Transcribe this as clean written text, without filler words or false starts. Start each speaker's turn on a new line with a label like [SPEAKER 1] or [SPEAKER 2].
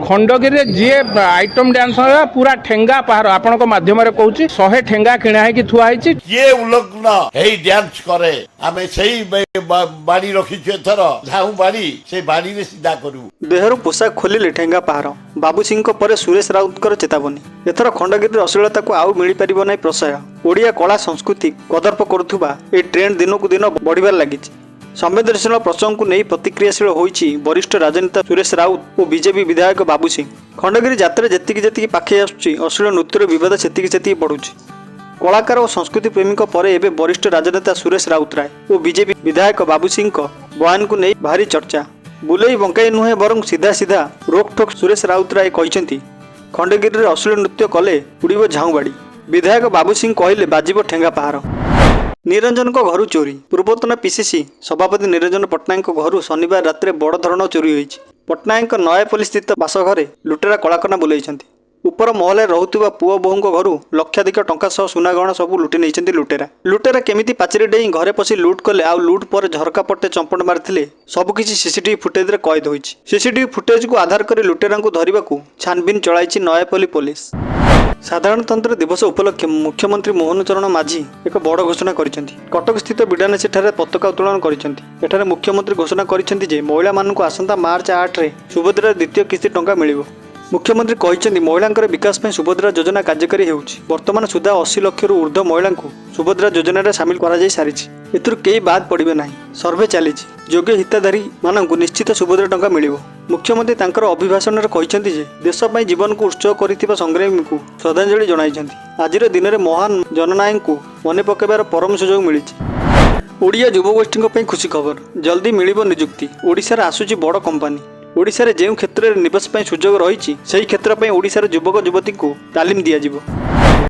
[SPEAKER 1] ଖଣ୍ଡଗିରିରେ ଯିଏ item dance ହେବ, ପୁରା ଠେଙ୍ଗା ପାହାର, ଆପଣଙ୍କ ମାଧ୍ୟମରେ କହୁଛି, 100 ଠେଙ୍ଗା କିଣା ହେଇକି ଥୁଆ ହେଇଛି।
[SPEAKER 2] କିଏ ଉଲଗ୍ନ ହେଇ ଡ୍ୟାନ୍ସ କରେ, ଆମେ ସେଇ ବାଡି ରଖିଛୁ ଏଥର, ଝାଉଁ ବାଡି, ସେଇ ବାଡିରେ ସିଧା କରିବୁ।
[SPEAKER 3] ଦେହରୁ ପୋଷାକ ଖୋଲିଲେ ଠେଙ୍ଗା ପାହାର। ବାବୁ ସିଂଙ୍କ ପରେ ସୁରେଶ ରାଉତଙ୍କର ଚେତାବନୀ। ଏଥର ଖଣ୍ଡଗିରିର ଅଶ୍ଳୀଳତାକୁ ଆଉ ମିଳିପାରିବ ନାହିଁ ପ୍ରଶ୍ରୟ। ଓଡ଼ିଆ କଳା ସଂସ୍କୃତି କଦର୍ପ କରୁଥିବା ଏହି ଟ୍ରେଣ୍ଡ ଦିନକୁ ଦିନ ବଢ଼ିବାରେ ଲାଗିଛି। ସମ୍ବେଦନଶୀଳ ପ୍ରସଙ୍ଗକୁ ନେଇ ପ୍ରତିକ୍ରିୟାଶୀଳ ହୋଇଛି ବରିଷ୍ଠ ରାଜନେତା ସୁରେଶ ରାଉତ ଓ ବିଜେପି ବିଧାୟକ ବାବୁ ସିଂ। ଖଣ୍ଡଗିରି ଯାତ୍ରା ଯେତିକି ଯେତିକି ପାଖେଇ ଆସୁଛି, ଅଶ୍ଳୀଳ ନୃତ୍ୟର ବିବାଦ ସେତିକି ସେତିକି ବଢ଼ୁଛି। କଳାକାର ଓ ସଂସ୍କୃତି ପ୍ରେମୀଙ୍କ ପରେ ଏବେ ବରିଷ୍ଠ ରାଜନେତା ସୁରେଶ ରାଉତରାୟ ଓ ବିଜେପି ବିଧାୟକ ବାବୁ ସିଂଙ୍କ ବୟାନକୁ ନେଇ ଭାରି ଚର୍ଚ୍ଚା। ବୁଲେଇ ବଙ୍କାଇ ନୁହେଁ, ବରଂ ସିଧା ସିଧା ରୋକଠୋକ୍ ସୁରେଶ ରାଉତରାୟ କହିଛନ୍ତି, ଖଣ୍ଡଗିରିରେ ଅଶ୍ଳୀଳ ନୃତ୍ୟ କଲେ ଉଡ଼ିବ ଝାଉଁବାଡ଼ି। ବିଧାୟକ ବାବୁ ସିଂ କହିଲେ, ବାଜିବ ଠେଙ୍ଗା ପାହାର। ନିରଞ୍ଜନଙ୍କ ଘରୁ ଚୋରି। ପୂର୍ବତନ ପିସିସି ସଭାପତି ନିରଞ୍ଜନ ପଟ୍ଟନାୟକଙ୍କ ଘରୁ ଶନିବାର ରାତିରେ ବଡ଼ ଧରଣର ଚୋରି ହୋଇଛି। ପଟ୍ଟନାୟକଙ୍କ ନୟାପଲ୍ଲୀ ସ୍ଥିତ ବାସଘରେ ଲୁଟେରା କଳାକନା ବୁଲାଇଛନ୍ତି। ଉପର ମହଲାରେ ରହୁଥିବା ପୁଅ ବୋହୂଙ୍କ ଘରୁ ଲକ୍ଷାଧିକ ଟଙ୍କା ସହ ସୁନାଗହଣା ସବୁ ଲୁଟି ନେଇଛନ୍ତି ଲୁଟେରା। ଲୁଟେରା କେମିତି ପାଚେରୀ ଡେଇଁ ଘରେ ପଶି ଲୁଟ୍ କଲେ ଆଉ ଲୁଟ୍ ପରେ ଝରକା ପଟେ ଚମ୍ପଟ ମାରିଥିଲେ, ସବୁକିଛି ସିସିଟିଭି ଫୁଟେଜରେ କଏଦ ହୋଇଛି। ସିସିଟିଭି ଫୁଟେଜକୁ ଆଧାର କରି ଲୁଟେରାଙ୍କୁ ଧରିବାକୁ ଛାନଭିନ ଚଳାଇଛି ନୟାପଲ୍ଲୀ ପୋଲିସ। ସାଧାରଣତନ୍ତ୍ର ଦିବସ ଉପଲକ୍ଷେ ମୁଖ୍ୟମନ୍ତ୍ରୀ ମୋହନ ଚରଣ ମାଝୀ ଏକ ବଡ଼ ଘୋଷଣା କରିଛନ୍ତି। କଟକ ସ୍ଥିତ ବିଡାନାସୀଠାରେ ପତାକା ଉତ୍ତୋଳନ କରିଛନ୍ତି। ଏଠାରେ ମୁଖ୍ୟମନ୍ତ୍ରୀ ଘୋଷଣା କରିଛନ୍ତି ଯେ ମହିଳାମାନଙ୍କୁ ଆସନ୍ତା ମାର୍ଚ୍ଚ 8ରେ ସୁଭଦ୍ରାର ଦ୍ୱିତୀୟ କିସ୍ତି ଟଙ୍କା ମିଳିବ। ମୁଖ୍ୟମନ୍ତ୍ରୀ କହିଛନ୍ତି, ମହିଳାଙ୍କର ବିକାଶ ପାଇଁ ସୁଭଦ୍ରା ଯୋଜନା କାର୍ଯ୍ୟକାରୀ ହେଉଛି। ବର୍ତ୍ତମାନ ସୁଦ୍ଧା 80 ଲକ୍ଷରୁ ଉର୍ଦ୍ଧ୍ୱ ମହିଳାଙ୍କୁ ସୁଭଦ୍ରା ଯୋଜନାରେ ସାମିଲ କରାଯାଇ ସାରିଛି। ଏଥିରୁ କେହି ବାଦ ପଡ଼ିବେ ନାହିଁ। ସର୍ଭେ ଚାଲିଛି। ଯୋଗ୍ୟ ହିତାଧିକାରୀମାନଙ୍କୁ ନିଶ୍ଚିତ ସୁଭଦ୍ରା ଟଙ୍କା ମିଳିବ। ମୁଖ୍ୟମନ୍ତ୍ରୀ ତାଙ୍କର ଅଭିଭାଷଣରେ କହିଛନ୍ତି ଯେ ଦେଶ ପାଇଁ ଜୀବନକୁ ଉତ୍ସର୍ଗ କରିଥିବା ସଂଗ୍ରାମୀଙ୍କୁ ଶ୍ରଦ୍ଧାଞ୍ଜଳି ଜଣାଇଛନ୍ତି। ଆଜିର ଦିନରେ ମହାନ ଜନନାୟକଙ୍କୁ ମନେ ପକାଇବାର ପରମ ସୁଯୋଗ ମିଳିଛି। ଓଡ଼ିଆ ଯୁବଗୋଷ୍ଠୀଙ୍କ ପାଇଁ ଖୁସି ଖବର। ଜଲ୍ଦି ମିଳିବ ନିଯୁକ୍ତି। ଓଡ଼ିଶାରେ ଆସୁଛି ବଡ଼ କମ୍ପାନୀ। ଓଡ଼ିଶାରେ ଯେଉଁ କ୍ଷେତ୍ରରେ ନିବେଶ ପାଇଁ ସୁଯୋଗ ରହିଛି, ସେହି କ୍ଷେତ୍ର ପାଇଁ ଓଡ଼ିଶାର ଯୁବକ ଯୁବତୀଙ୍କୁ ତାଲିମ ଦିଆଯିବ।